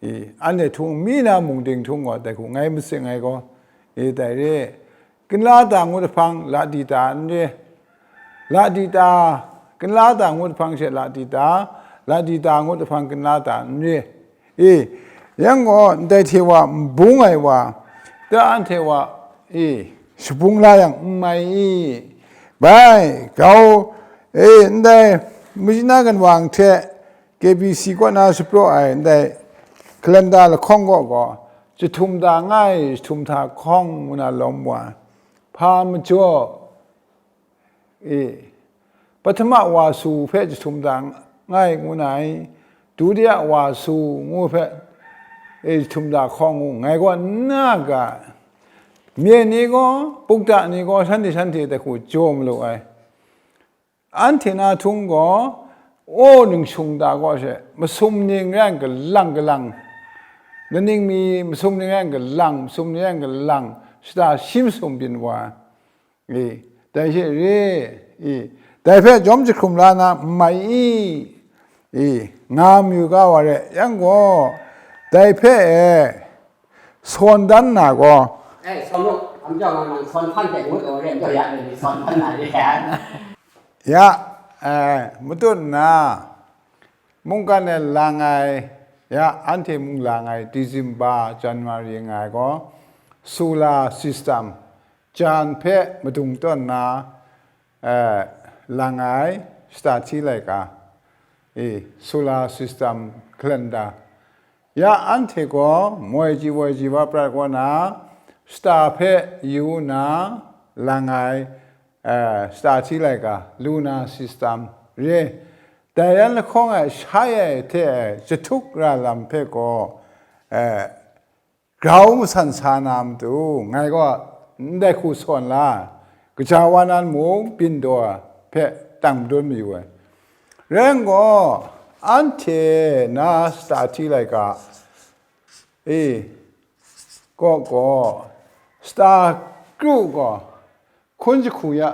I, anhte htung mi na mung ting htung gaw, dai hku ngai matsing ai gaw, i, dai re. Kinla ta ngut ahpang ladi ta n re. Ladi ta, kinla ta ngut hpang she ladi ta, ladi ta ngut hpang kinla ta n re. E, yang gaw, ndai hte wa n bung ai wa, ta anhte wa, e, shabung la yang n mai i? Bai, grau, e, ndai, Machina Ganwang hte K B C kaw na shapraw ai ndai calendar lahkawng gaw gaw, jahtum da ngai, jahtum da hkawng ngu na lawm wa, hpa majaw, e, pahtama wa su hpe jahtum da ngai ngu na i, dutiya wa su ngu hpe, e, jahtum da hkawng ngu, ngai gaw n na ga, myen ni gaw, bukta ni gaw, shanhte shanhte dai hku jaw malu ai. Anhte na htung gaw, aw ningshung ta gaw she, masum ning rai galang galang, laning mi masum ning rai galang, masum ning rai galang, shata shi masum byin wa, e, dai she re, e, dai hpe jawm jahkrum la na n mai i? E, nga mayu ga wa re, yang gaw, dai hpe e, sawn dan na gaw, Eh, sawn u, amjawng nang sawn hpan hte ngut law re, amjawng ya ni sawn hpan na re. Ya, eh, matut nna, mungkan e lang ai, ya, anhte mung lang ai December, January nga ai gaw, solar system, jan hpe madung tawn nna, eh, lang ai shata hti laika, e, solar system calendar. Ya anhte gaw moi chyi woi chyi wa prat kaw na, shata hpe yu na lang ai, eh, shata hti laika, lunar system re. Dai yan lahkawng e shai ai hte e jahtuk ra lam hpe gaw, eh, grau masan sa na matu, ngai gaw ndai hku sawn la, kaja wa nan mung byin daw ai hpe tang madun mayu ai. Rai yang gaw, anhte na shata hti laika e, kaw gaw, shata kru gaw, hkun jahku ya,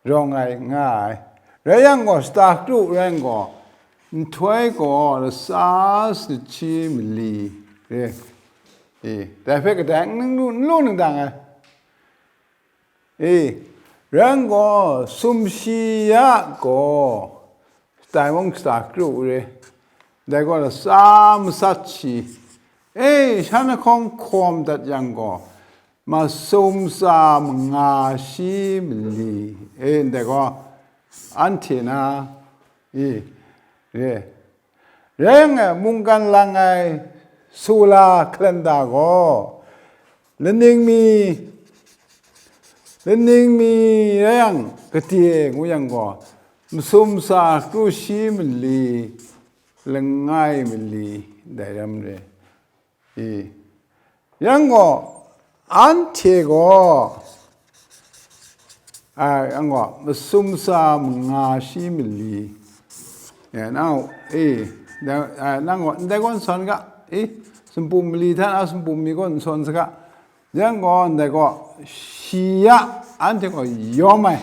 rawng ai nga ai. Rai yang gaw, shata kru rai yang gaw, nhtoi gaw latsa sanit shi mali re. E, dai hpe kadai n lu, n lu ningdang ai. E, rai yang gaw, sumshi ya gaw, dai mung shata kru re. Dai gaw latsa masat shi. E, shan lahkawng hkawm dat yang gaw, masum tsa manga shi mali, e, ndai gaw, anhte na, e, re. Rai yang e, mungkan lang ai solar calendar gaw, laning mi, laning mi rai yang, gade ngu yang gaw, masum tsa kru shi mali, langai mali, dai ram re. E, yang gaw, anhte gaw, a, yang gaw, masum tsa manga shi mali, e, nang, e, da, a, nang gaw, ndai gaw n sawn ga, e, sumpu mali hta na sumpu mi gaw n sawn saga, yang gaw, ndai gaw, shi ya, anhte gaw yawm ai.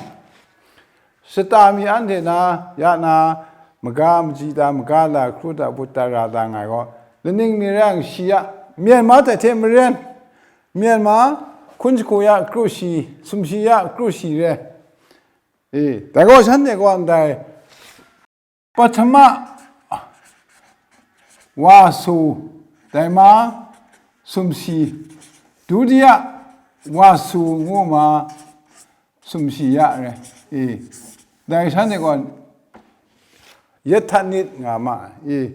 Shata mi anhte na, ya na, maga machyi ta, maga la hkru ta, but ta, ra ta nga ai gaw, laning mi rai yang shi ya, Myanmar hte hte maren, Myanmar hkun jahku ya kru shi, sumshi ya kru shi re. E, dai gaw shanhte gaw ndai, pahtama wa su, Dai ma, sumshi, dudiya wa su ngu ma, sumshi ya re. I, dai shanhte gaw, yet htat nit nga ma, i,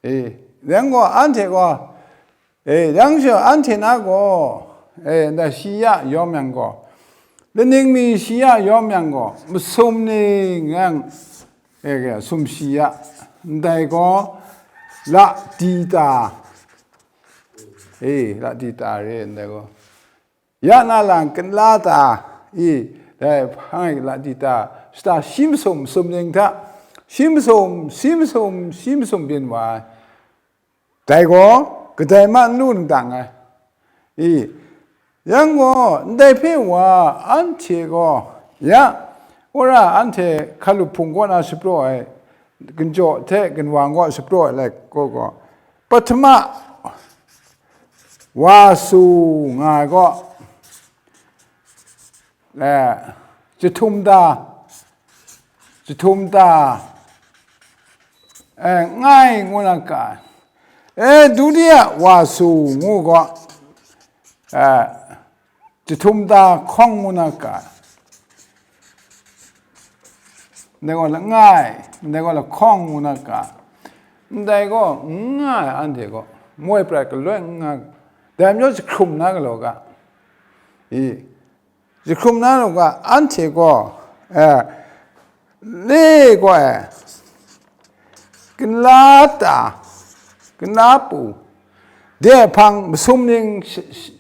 i, yang gaw, anhte gaw, e, yang sha anhte na gaw, e, ndai shi ya yawm yang gaw, laning mi shi ya yawm yang gaw, masum ning yang, e, sumshi ya, ndai gaw, la di ta, e, la di ta re, ndai gaw. Ya na lang kanla ta, i, dai hpang ai la di ta, shata shi masum, masum ning hta, shi masum, shi masum, shi masum byin wa ai. Dai gaw, kadai ma n lu ndang ai. I, yang gaw, ndai hpe wa, anhte gaw, ya, wora anhte hkalup hpung kaw na shapraw ai, ginjaw hte ginwang kaw shapraw ai lai gaw, gaw, pahtama wa su nga ai gaw, eh, jahtum da, jahtum da, eh, ngai ngu na ka, eh, dudiya wa su ngu gaw, eh, jahtum da hkawng ngu na ka, ndai gaw langai, ndai gaw lahkawng ngu na ka, ndai gaw n nga ai anhte gaw, moi prat galoi n nga, dai majaw jahkrum na galaw ga, i, jahkrum na galaw ga, anhte gaw, eh, le gaw, eh, kanla ta, kanla pu, de hpang masum ning sh- sh-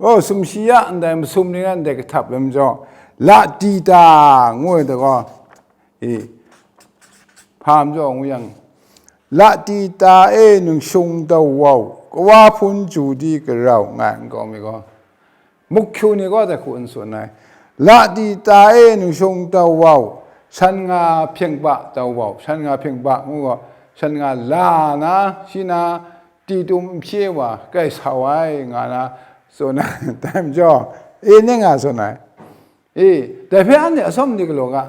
Oh, sumshi ya ndai masum ning a ndai kahtap lam jaw, la di ta ngu ai da gaw, e, hpa majaw ngu yang, la di ta e ningshung tau wau, kawa hpun ju di garau nga ai nkau mi gaw, muk hkyu ni gaw dai hku n tsun ai, la di ta e ningshung tau wau, shan nga hpyeng ba tau wau, shan nga hpyeng ba ngu gaw, shan nga la na, shi na, ti tum n hpye wa, kai sa wa ai, nga na, tsun ai, dai majaw, e, ning nga tsun ai. E, dai hpe anhte atsawm ni galaw ga?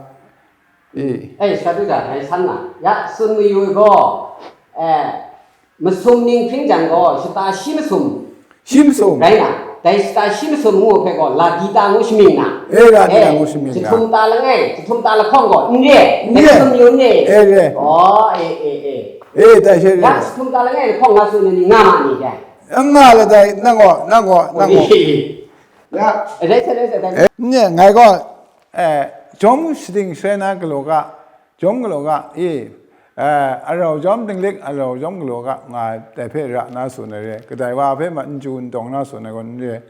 E. E, shadu da, dai san na, ya, tsun mayu ai gaw, e, masum ning hpring jang gaw, shata shi masum. Shi masum. Rai na, dai shata shi masum ngu hpe gaw, la di ta ngu shamying na. E, la di ta ngu shamying na. Jahtum ta langai, jahtum ta lahkawng gaw, n re, e, dai re. Masum yu n re. E, re. Oh, e, e, e. E, dai she re. Ya, jahtum ta langai lahkawng nga tsun ai ni nga ma ni dai? N nga la dai, nang gaw, nang gaw, nang gaw. Oi. Ya. E, rai sa, rai sa, dai. E, nye, ngai gaw, e, jawm shating sharai na galaw ga, jawm galaw ga, e, e, arau jawm dinglik, arau jawm galaw ga, nga dai hpe ra na tsun ai re, kadai wa hpe ma n chyu n tawng na tsun ai gaw n re,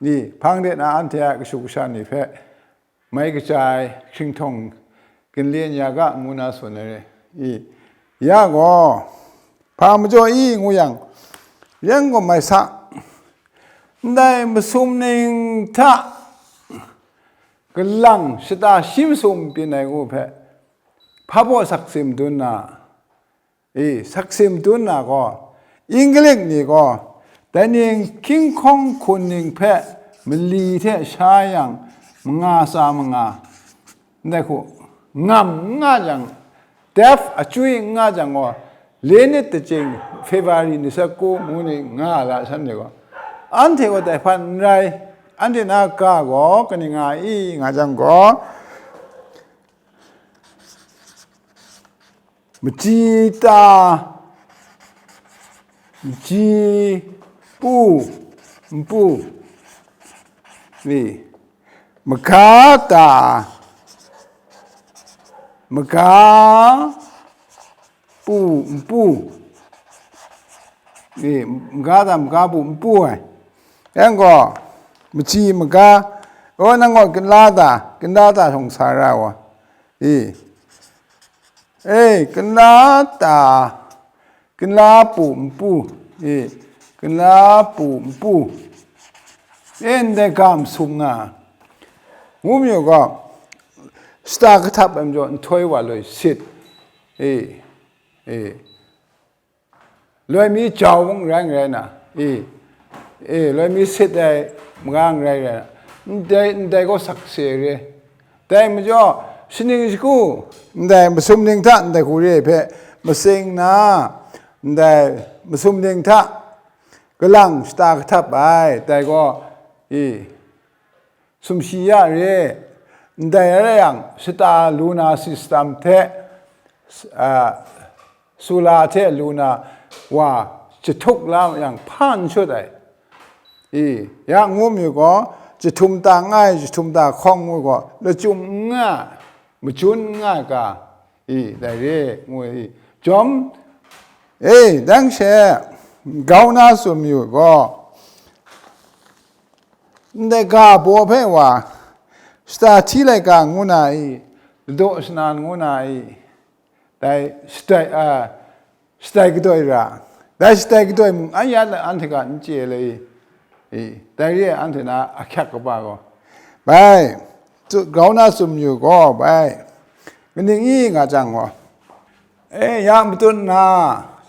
i, hpang de na anhte a kashu kasha ni hpe mai kaja ai hkringhtawng ginle n ya ga, ngu na tsun ai re, i, ya gaw, hpa majaw i ngu yang, yang gaw mai sa, ndai masum ning hta galang shata shi masum byin ai ngu hpe, hpa baw sakse madun na, e, sakse madun na gaw, Inglik ni gaw, dai ning hkying hkawng hkun ning hpe mali hte sha yang, manga tsa manga, ndai hku, ngam n nga jang, def achywi n nga jang gaw, lenit tachying, February ni sat ku ngu ni nga a la shanhte gaw, anhte gaw dai hpan n rai, anhte na ga gaw kaning nga i nga jang gaw, machyi ta, machyi pu, npu, ni, maga ta, maga pu, npu, ni, maga ta, maga pu, npu ai. Yang gaw, machyi maga, o, nang gaw, kanla ta, kanla ta shawng sa ra wa, i, e, kanla ta, kanla pu npu, e, kanla pu npu, e, ndai ga masum nga, ngu mayu gaw, shata kahtap ai majaw nhtoi wa loi sit, e, e, loi mi jau mung rai n rai na, e, e, loi mi sit ai maga n rai rai na, ndai, ndai gaw sakse re. Dai majaw, shaning shagu, ndai masum ning hta ndai hku re ai hpe matsing na, ndai masum ning hta kalang shata kahtap ai, dai gaw, i, sumshi ya re, ndai rai yang, shata lu na system hte, a, sula hte lu na wa jahtuk la yang hpa n shut ai. I, ya ngu mi gaw, jahtum ta n nga ai, jahtum ta hkawng ngu gaw, lachyum n nga, machun n nga ai ga, i, dai re, ngu i. Jawm, e, dang she, grau na tsun mayu gaw, ndai ga baw hpe wa, shata hti laika ngu na i, ladaw shanan ngu na i, dai shatai, a, shatai gadoi ra, dai shatai gadoi mung an ya anhte ga n chye le i, i, dai re ai anhte na ahkyak kaba gaw, bai, tsu-, grau na tsun mayu gaw, bai, kaning i nga jang gaw, e, ya matut nna,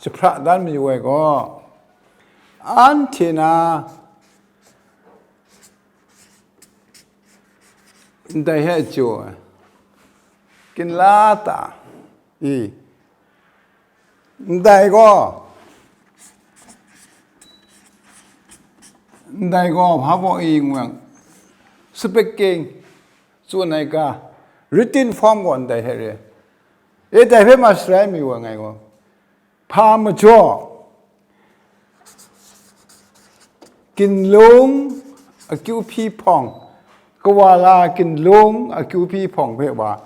jahpra dan mayu ai gaw, anhte na, ndai hte jaw ai, kinla ta, i, ndai gaw, ndai gaw hpa baw i ngu yang, speaking, tsun ai ga, written form gaw ndai hte re. E, dai hpe ma sharai mi wa ngai gaw, hpa majaw, ginlung akyu hpyi hpawng, kawa la ginlung akyu hpyi hpawng hpe wa,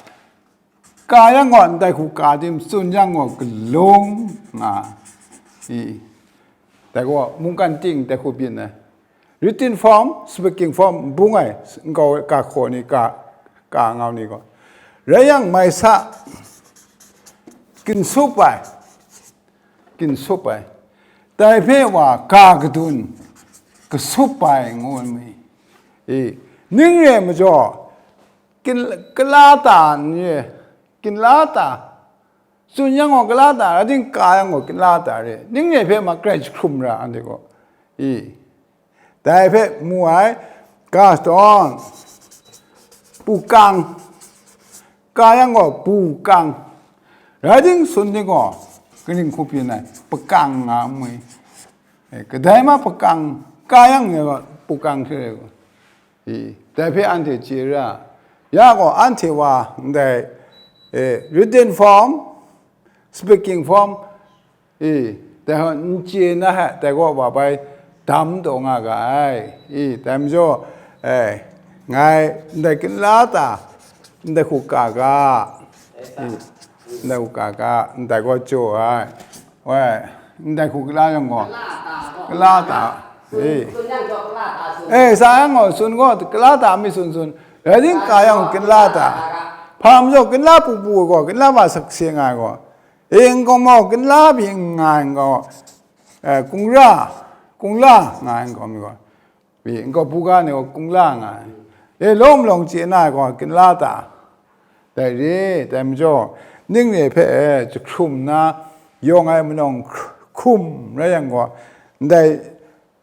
ka yang gaw ndai hku ka tim tsun yang gaw galung nga, i, dai gaw mungkan ting dai hku byin ai. Written form, speaking form, bung ai, nkau ka hkaw ni, ka, ka ngau ni gaw. Rai yang, mai sa, ginsup ai, ginsup ai. Dai hpe wa, ka kadun, kasup ai, ngu ai mi. E, ning re ai majaw, kin-, kala ta n re, kinla ta, tsun yang gaw kala ta, rai ting ka yang gaw kinla ta re, ning re hpe ma grai jahkrum ra, anhte gaw, i, dai hpe mu ai, ga shadawn, pukang, ka yang gaw pukang, rai ting tsun ni gaw, kaning hku byin ai, pakang nga mu i, e, kadai ma pakang, ka yang ni gaw pukang hte rai gaw, i, dai hpe anhte chye ra, ya gaw anhte wa ndai, e, written form, speaking form, i, dai gaw n chye na hte, dai gaw wa bai dam taw nga ga ai, i, dai majaw, e, ngai ndai kinla ta, ndai hku ka ga, i, ndai hku ka ga, ndai gaw jaw ai, wai, ndai hku kala yang gaw, kala ta, e, e, sa yang gaw, tsun gaw, kala ta mi tsun tsun, rai ting ka yang gaw, kinla ta, hpa majaw, kinla pu pu gaw, kinla wa sakse nga ai gaw, e, nkau mau, kinla pyi n nga ai nkau, e, kungra, kungla nga ai nkau mi gaw, pyi nkau buga ni gaw, kungla nga ai, e, lawm lawng chye na ai gaw, kinla ta, dai re, dai majaw, ning re hpe, e, jahkrum nna yawng ai manawng hkum rai yang gaw, ndai,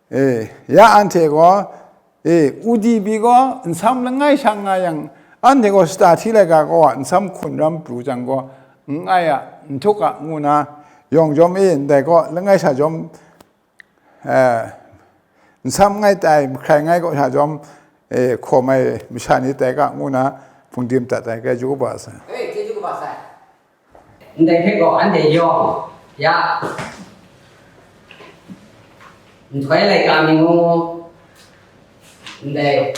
e, ya anhte gaw, e, U D B gaw nsam langai sha nga yang, anhte gaw shata hti laika gaw nsam hkun ram pru jang gaw, n ai a, n htuk a, ngu na, yawng jawm e, ndai gaw langai sha jawm, e, nsam ngai tai, mahkrai ngai gaw sha jawm, e, hkawm ai masha ni tai ga, ngu na, hpungdim dat ai, grai chyeju kaba sai. Ndai hpe gaw anhte yawng, ya, nhtoi laika mi ngu ngu, ndai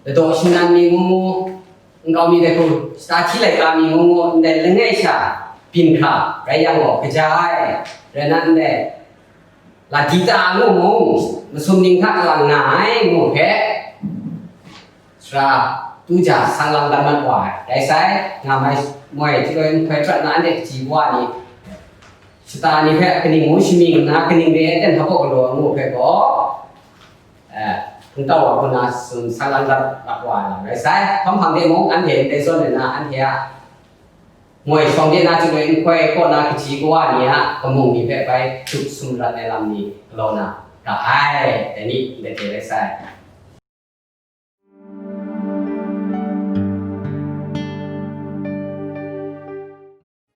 ladaw shanan mi ngu ngu, nkau mi dai hku shata hti laika mi ngu ngu, ndai langai sha byin hkra rai yang gaw, kaja ai, rai nna ndai Ladi ta ngu mung, masum ning hta kalang nga ai ngu hpe, sara tu ja sang lang dat mat wa ai, rai sai, nga mai moi chyaloi nhtoi prat na anhte kaji wa ni, shata ni hpe kaning ngu shamying nna, kaning re ai ten hpa galaw ngu hpe gaw, eh, hpungtau wa hku na tsun sang lang dat mat wa ai lam rai sai. Hpang hpang de mung, anhte ndai zawn ai na, anhte a moi shawng de na chyaloi nhtoi kaw na kaji kawa ni a kamung ni hpe bai tup sumrat ai lam ni galaw na ra ai, dai ni ndai hte rai sai.